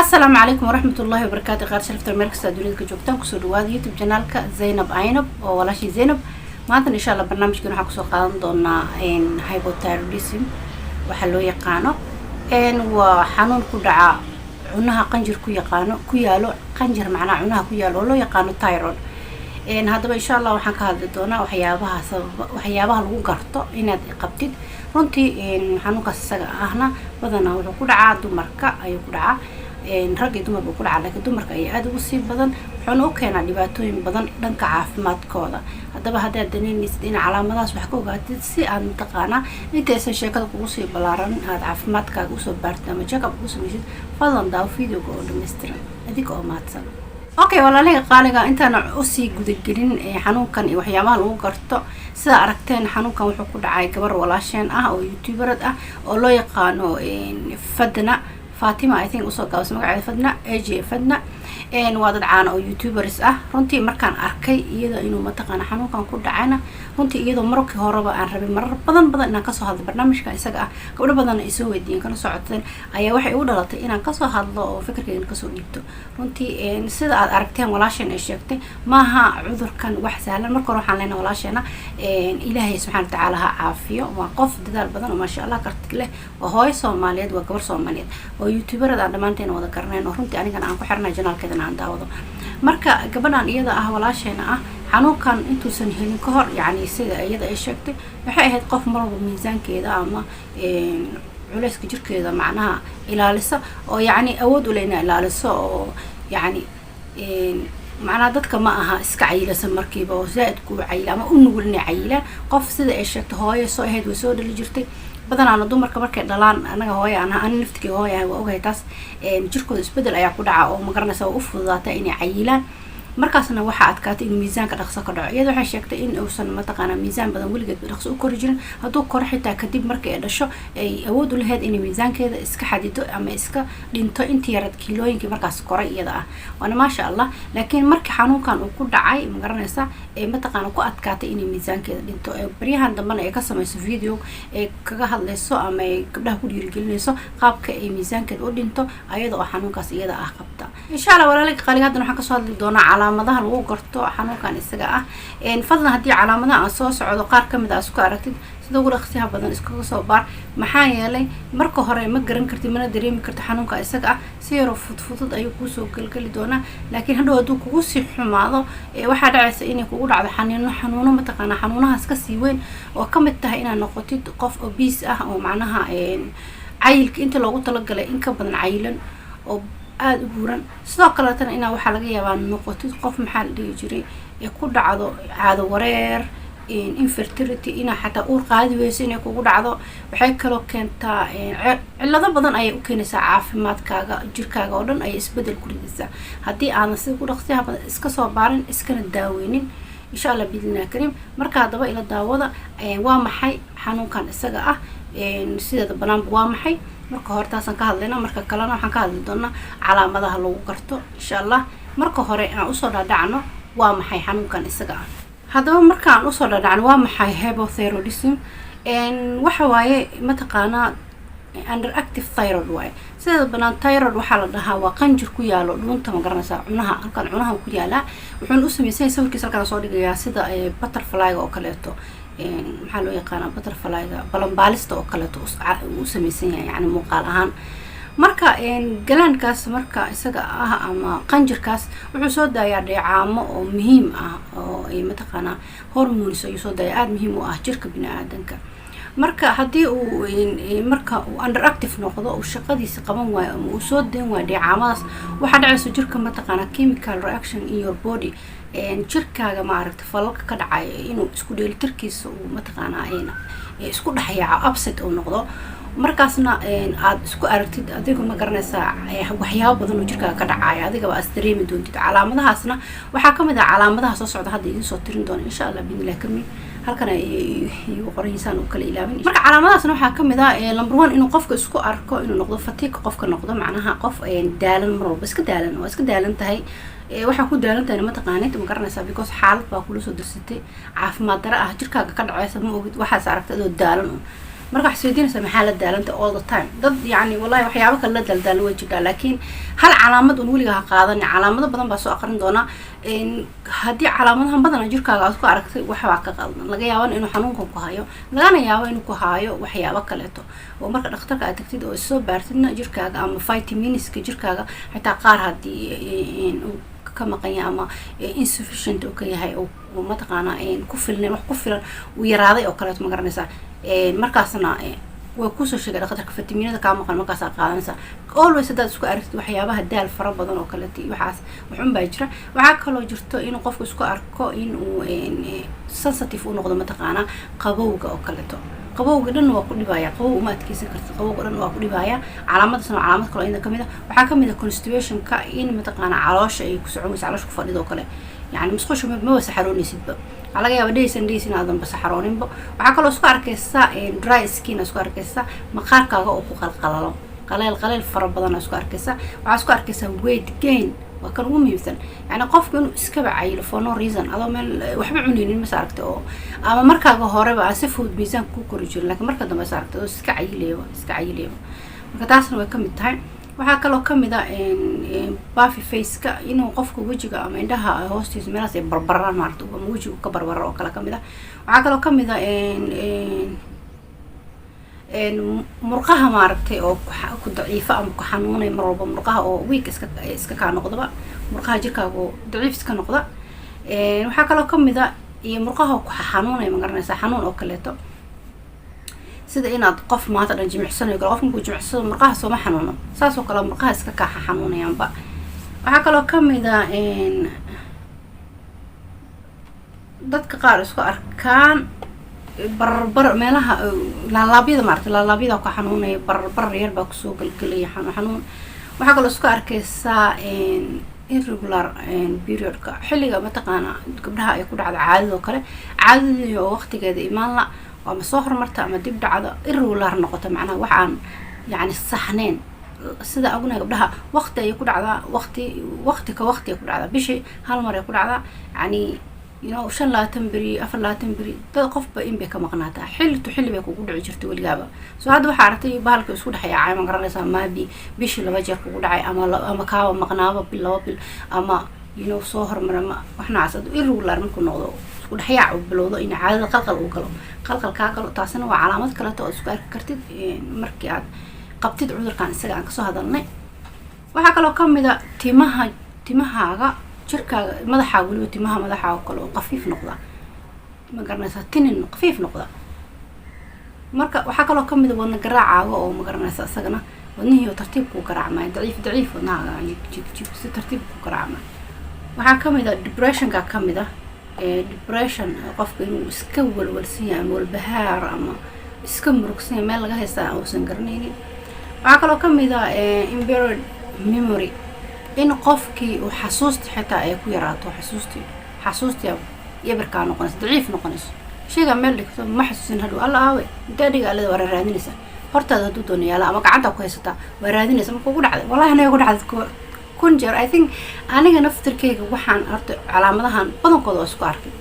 Asalaamu calaykum waraxmat ullahi wabarakaatu. Qaar sharafta, meel kasta dunida ka joogtaan, kusoo dhawaada YouTube channelka Zaynab Aynab oo walaashii Zaynab. Maantana, insha Allah, barnaamijkan waxaan kusoo qaadan doonaa hypothyroidism. Waxaa loo yaqaano waa xanuun ku dhaca cunaha, qanjir ku yaqaano ku yaalo, qanjir macnaha cunaha ku yaalo oo loo yaqaano thyroid. Haddaba, insha Allah, waxaan ka hadli doonaa waxyaabaha sababa, waxyaabaha lagu garto inaad qabtid. Runtii xanuunkaas isaga ahna badanaa wuxuu ku dhacaa dumarka ayuu ku dhacaa. Rag iyo dumar buu ku dhacaa, laakiin dumarka ayaa aada ugu sii badan. Wuxuuna u keenaa dhibaatooyin badan dhanka caafimaadkooda. Haddaba, haddaad daneynaysid in calaamadahaas wax ka ogaatid, si aad mataqaanaa intaysan sheekada kugu sii ballaaran aad caafimaadkaaga usoo baartid ama check up ugu samaysid, fadlan daawo videoga oo dhammaystiran adiga oo mahadsan. Okay, walaalihi qaaliga, intaana usii gudagelin xanuunkan iyo waxyaabaha lagu garto, sida aragteen, xanuunkan wuxuu ku dhacay gabar walaasheen ah oo youtuberad ah oo loo yaqaano Fadna Fatima, I think usoo gaabasa magaceeda Fadna aj Fadna. Waa dad caana oo youtubers ah. Runtii markaan arkay iyada inuu mataqaana xanuunkan ku dhacayna, runtii iyadoo markii horeba aan rabay marar badan badan inaan kasoo hadlo barnaamijka isaga ah, gabdho badan ay soo weydiiyeen kana socoteen, ayaa waxay igu dhalatay inaan kasoo hadlo oo fikirkeygan kasoo dhiibto. Runtii, sida aad aragteen, walaasheen ay sheegtay, maaha cudurkan wax sahlan. Marka hore waxaan leenahay walaasheena Ilaahay subxana watacaala ha caafiyo. Waa qof dadaal badan oo, maasha Allah, karti leh. Waa hooyo Soomaaliyeed, waa gabar Soomaaliyeed oo youtuberada aan dhammaanteena wada garanayn, oo runtii anigana aan ku xirnay, channelkeedana aan daawado. Marka gabadhan iyada ah, walaasheena ah, xanuunkan intuusan helin ka hor, yacni sida iyada ay sheegtay, waxay ahayd qof mar walba miisaankeeda ama culeyska jirkeeda macnaha ilaalisa, oo yacni awood u leh inay ilaaliso, oo yacni macnaha dadka ma aha iska cayilasan markiiba oo zaa-id kuu cayila ama u nugul inay cayilaan. Qof, sida ay sheegtay, hooyo soo ahayd, way soo dhali jirtay. Badanaana dumarka markay dhalaan, anaga hooya aan ani naftigii hooya ahay, waa ogahay taas, jirkooda isbedel ayaa ku dhaca oo, magaranaysa, waa u fududaata inay cayilaan. Markaasna waxaa adkaatay inuu miisaanka dhaqso ka dhaco. Iyada waxay sheegtay in uusan mataqaanaa miisaan badan weligeed dhaqso u kori jirin. Hadduu koro xitaa, kadib markii ay dhasho ay awood u lahayd inay miisaankeeda iska xadido ama iska dhinto intii yarad kiilooyinkii markaas koray iyada ah, waana maasha Allah. Laakiin markii xanuunkan uu ku dhacay, magaranaysa, ee mataqaana ku adkaatay inay miisaankeeda dhinto, ee baryahan dambena ay ka samayso video ee kaga hadlayso ama ay gabdhaha ku dhiirigelinayso qaabka ay miisaankeeda u dhinto ayada oo xanuunkaas iyada ah qabta. Insha Allah, walaalika qaaliga, haddana waxaan kasoo hadli doonaa calaamadaha lagu garto xanuunkan isaga ah. Fadlan, haddii calaamadaha aan soo socdo qaar kamid a isku aragtid, sida ugu dhaqsiyaha badan iskaga soo baar. Maxaa yeelay, marka hore ma garan kartid mana dareemi karto xanuunka isaga ah. Si yaroo fudfudud ayuu kuusoo gelgeli doonaa, laakiin hadhow hadduu kugu sii xumaado, waxaa dhacaysa inay kugu dhacdo xaniino, xanuuno mataqaanaa xanuunahaas kasii weyn oo kamid tahay inaad noqotid qof obese ah, oo macnaha cayilka inta loogu talagalay in ka badan cayilan oo aada u buuran. Sidoo kaleetana inaa waxaa laga yaabaa noqotid qof, maxaa la dhihi jiray, ee ku dhacdo caado wareer, infertility, inaa xataa uur qaadi weyso inay kugu dhacdo. Waxay kaloo keentaa cillado badan ayay u keenaysaa caafimaadkaaga, jirkaaga oo dhan ayay isbedel ku ridaysaa haddii aadan sida ku dhaqsiyaha badan iska soo baarin, iskana daaweynin, insha Allah biidnillahi kariim. Marka haddaba ila daawada, waa maxay xanuunkan isaga ah? Sideeda banaanba waa maxay? Marka hore taasaan ka hadlayna, marka kalena waxaan ka hadli doonaa calaamadaha lagu garto, insha Allah. Marka hore aan usoo dhaadhacno waa maxay xanuunkan isaga ah. Haddaba, markaan usoo dhaadhacno waa maxay hypothyroidism, waxa waaye mataqaanaa underactive thyroid waaye. Sideeda banaan thyroid waxaa la dhahaa waa qanjir ku yaalo dhuunta, ma garanaysaa, cunaha, halkan cunaha ku yaalaa. Wuxuuna u sameysanya, sawirkiisa halkaan soo dhigayaa, sida butterflyga oo kaleeto, maxaa loo yaqaanaa butterflyga, balanbaalista oo kaleeto u samaysan yahay, yani muuqaal ahaan. Marka glandkaas marka isaga ah ama qanjirkaas wuxuu soo daayaa dheecaamo oo muhiim ah, oo ay mataqaanaa hormones ayuu soo daaya aada muhiim u ah jirka bini aadanka. Marka haddii uu marka uu underactive noqdo, uu shaqadiisa qaban waayo ama uu soo dayn waayo dheecaamadaas, waxaa dhacayso jirka mataqaanaa chemical reaction in your body, jirkaaga, maaragta, falalka ka dhacaya inuu isku dheelitirkiisa uu mataqaanaa isku dhexyaaco, upset uu noqdo. Markaasna aada isku aragtid adiga, ma garanaysaa, waxyaabo badan oo jirkaaga ka dhacaya adigaba aas dareemi doontid. Calaamadahaasna waxaa kamid ah calaamadaha soo socda, hadda idiin soo tirin doona, insha Allah biidnillahi kariim. Halkan igu qoraysaan u kala ilaabin. Marka calaamadahaasna waxaa kamid ah, number one, inuu qofka isku arko inuu noqdo fatigue, qofka noqdo macnaha qof daalan, mar walba iska daalan. Waa iska daalan tahay, waxaa ku daalan tahayna mataqaanid, ma garanaysaa, because xaalad baa kula soo darsatay caafimaad dara ah jirkaaga ka dhaceysa, ma ogid. Waxaas aragta adoo daalan un. Marka waxaa isweydiinaysaa, maxaa la daalanta all the time? Dad yani wallahi waxyaabo kale la daldaalan way jirtaa, laakiin hal calaamad un weliga ha qaadani. Calaamado badan baa soo aqrin doonaa. Haddii calaamadahan badana jirkaaga aad ku aragtay, waxbaa ka qaldan. Laga yaabana inuu xanuunkan ku hayo, lagana yaabo inuu ku haayo waxyaabo kaleeto oo marka dhakhtarka aad tagtid oo isoo baartidna jirkaaga ama vitaminska jirkaaga xitaa qaar haddii uu ka maqan yahay ama insufficient uu ka yahay oo mataqaanaa ku filnayn, wax ku filan uu yaraaday oo kaleeto, ma garanaysaa? Markaasna way kusoo sheegay dhaktarka fitaminada kaa maqan, markaasaa qaadanaysaa. Always haddaad isku aragtid waxyaabaha daal fara badan oo kaleeto iyo waxaas, waxun baa jira. Waxaa kaloo jirto inuu qofku isku arko inuu sensitive u noqdo, mataqaanaa, qabowga oo kaleeto. Qabowga dhan waa ku dhibaya, qabow uma adkeysan kartid, qabowga dhan waa ku dhibaya. Calaamadaasna waa calaamad kaloo iyada kamid a. Waxaa kamid a constipationka, in mataqaanaa caloosha ay ku socon weysa, caloosha ku fadhido oo kale, yani musqusha maba saxaroonaysidba. Waxaa laga yaaba days and days inaadan ba saxarooninba. Waxaa kaloo isku arkaysa dry skin, isku arkaysa maqaarkaaga oo ku qalqalalo, qaleel qaleel fara badan isku arkaysa. Waxaa isku arkaysaa weight gain, waa kan ugu muhiimsan, yani qofku inuu iskaba cayilo for no reason, adoo meel waxba cunaynin mas aragta oo ama markaaga horeba aan si fudud miisaanka ku kori jirin, lakiin marka dambe is aragta oo iska cayilayba, iska cayilayba. Marka taasna way kamid tahay. Waxaa kaloo kamid a puffy faceka, inuu qofka wejiga ama indhaha hoostiisa meelahaas ay barbaraan maarata, ama wejiga ka barbarar oo kale kamid ah. Waxaa kaloo kamid a murqaha maaragtay oo ku daciifa ama ku xanuunay mar walba, murqaha oo weak iska kaa noqdaba, murqaha jirkaaga oo daciif iska noqda. Waxaa kaloo kamid a iyo murqaha ku xanuunaya, ma garanaysaa, xanuun oo kaleeto, sida inaad qof maanta dhan jimicsanayo kale. Qof markuu jimicsado murqaha sooma xanuuno? Saas oo kale murqaha iska kaa xanuunayaanba. Waxaa kaloo kamid a dadka qaar isku arkaan bararbar meelaha laalaabyada maarata, laalaabyada ku xanuunaya, bararbar yar baa kusoo gelgelaya, xanuun xanuun. Waxaa kaloo isku arkeysaa irregular periodka, xilliga mataqaana gabdhaha ay ku dhacdo caadadoo kale, caadadii oo waqtigeeda imaan la ama soo horumarta ama dib dhacdo, irregular noqoto, macnaha wax aan yacni saxneyn. Sida ognahay, gabdhaha waqti ayay ku dhacdaa, waqti waqti ka waqti ay ku dhacdaa, bishii hal mar ay ku dhacdaa, yani 25 beri, 24 beri, dad qofba in bay ka maqnaataa, xilli to xilli bay kugu dhici jirtay weligaaba. So hadda waxaa aragtay bahalka isku dhex yaacay, ma garanaysaa? Maybe bishii laba jeer kugu dhacay ama kaaba maqnaaba bil, 2 bil, ama soo hormara ma wax noocaas. Irregular markuu noqdo, isku dhexyaac uu bilowdo, in caadada qalqal uu galo, qalqal kaa galo, taasina waa calaamad kaleeto oo isku arki kartid markii aad qabtid cudurkan isaga aan kasoo hadalnay. Waxaa kaloo kamid a timaha, timahaaga jirkaaga, madaxaaga, weliba timaha madaxaaga kale oo qafiif noqda, ma garanaysaa, tinin qafiif noqda. Marka waxaa kaloo kamid a wadna garaacaaga oo, ma garanaysa, isagana wadnihii oo tartiib kuu garaacmaya, daciif daciif, wadnahaaga jig jig jig, si tartiib kuu garaacmaya. Waxaa kamid a depressionka, kamid ah depression, qofka inuu iska walwalsan yahay ama walbahaar ama iska murugsan yahay, meel laga haystaa uusan garanaynin. Waxaa kaloo kamid a impaired memory, in qofkii uu xasuusta xitaa ay ku yaraato, xasuustii eberkaa noqonayso, daciif noqonayso. Shaygaa meel dhigto ma xasuusin hadhow, alla aawe, intee dhiga, allada waa raadinaysaa, hortaada hadduu doono yaala ama gacanta ku haysataa, waa raadinaysa. Marka ugu dhacday, wallahi anaga ku dhacday kun jeer. I think aniga naftirkeyga waxaan horta calaamadahan badankooda waa isku arkay,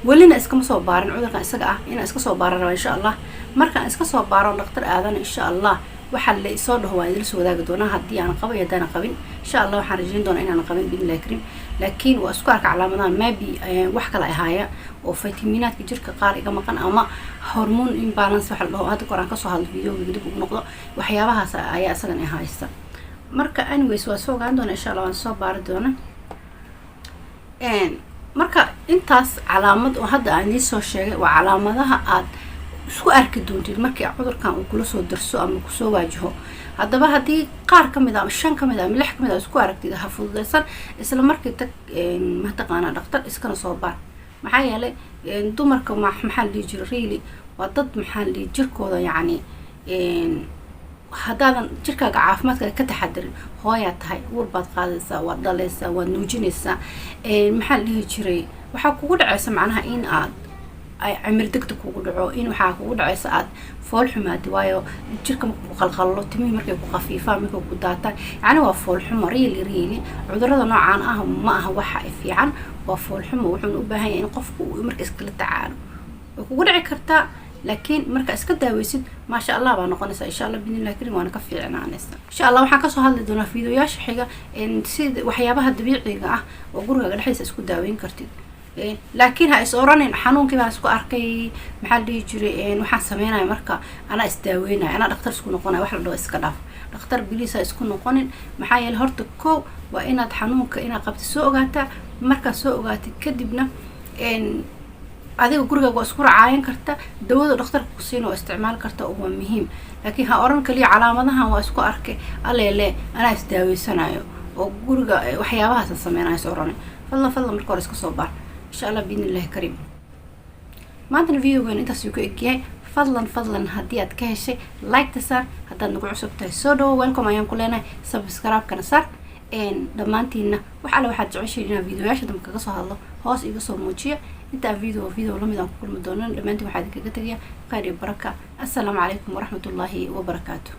welina iskama soo baarin cudurkan isaga ah. Inaan iska soo baaran raba insha Allah. Markaan iska soo baaro, dhaktar aadana, insha Allah waxaa la isoo dhaho waan idila soo wadaagi doonaa, haddii aan qabo iyo haddaan qabin. Insha Allah waxaan rajayn doonaa inaan qabin biidnillahi kariim, laakiin waa isku arka calaamadahan. Maybe wax kale ahaaya oo fitaminaadka jirka qaar iga maqan ama hormone imbalance waxa la dhaho, hadda kor aan kasoo hadlo, videoga dib ugu noqdo, waxyaabahaas ayaa isagan i haysta. Marka anyways, waa soo ogaan doonaa insha Allah, waan soo baari doonaa. Marka intaas calaamad oo hadda aan idiin soo sheegay waa calaamadaha aad isku arki doontid markii cudurkan uu kula soo darso ama kusoo waajaho. Haddaba haddii qaar kamid a ama shan kamid a ama lix kamid a isku aragtid, ha fududeysan, isla markii tag, mataqaanaa, dhaktar, iskana soo baar. Maxaa yeelay dumarka maxaa la dhihi jira, really waa dad, maxaa la dhihi, jirkooda, yacni haddaadan jirkaaga caafimaadkaaga ka taxadirin, hooyaad tahay, uur baad qaadaysaa, waad dhalaysaa, waad nuujinaysaa, maxaa la dhihi jiray, waxaa kugu dhacaysa macnaha in aad ay cimir degdeg kugu dhaco, in waxaa kugu dhacaysa aad fool xumaati, waayo jirka markuu ku qalqallo, timihii markay ku khafiifaan, markay ku daataan, yacni waa foolxumo. Really, really, cudurada noocaan ah ma aha waxa fiican, waa foolxumo. Wuxuuna u baahan yahay in qofku uu marka iskala tacaalo. Way kugu dhici kartaa. Laakiin marka iska daaweysid, maasha Allah baa noqonaysa, insha Allah biidnillahi karim, waana ka fiicnaanaysa, insha Allah. Waxaan kasoo hadli doonaa fiidiyoyaasha xiga sida waxyaabaha dabiiciga ah oo gurigaaga dhexdiisa isku daaweyn kartid. Laakiin ha is oranin xanuunkii baan isku arkay, maxaa la dhihi jiray, waxaan sameynaya marka anaa isdaaweynaya, anaa dhaktar isku noqonaya. Wax la dhaho iska dhaaf dhakhtar, please, ha isku noqonin. Maxaa yeele, horta ko waa inaad xanuunka inaad qabtid soo ogaataa. Markaad soo ogaatid kadibna, adiga gurigaaga waa isku racaayan karta, dawada dhakhtarka ku siina waa isticmaali karta, oo waa muhiim. Laakiin ha oran kaliya calaamadahan waa isku arkay, aleele anaa isdaaweysanayo oo guriga waxyaabahaasa sameynayo is oranin. Fadlan, fadlan, marka hore iska soo baar, insha Allah biidni illahi kariim. Maantana videogan intaas uu ku egyahay. Fadlan, fadlan, haddii aad ka heshay, like-ta saar. Haddaad nagu cusub tahay, soo dhawo, welcome ayaan ku leenahay. Subscribe-kana saar. Dhammaantiinna wax alle waxaad jeceshiin inaan videoyaasha dambe kaga soo hadlo, hoos iga soo muujiya. Intaan video lamid aan ku kulmi doonan, dhammaantiin waxaa idinkaga tegaya khayr iyo baraka. Assalaamu calaykum waraxmatullaahi wabarakaatu.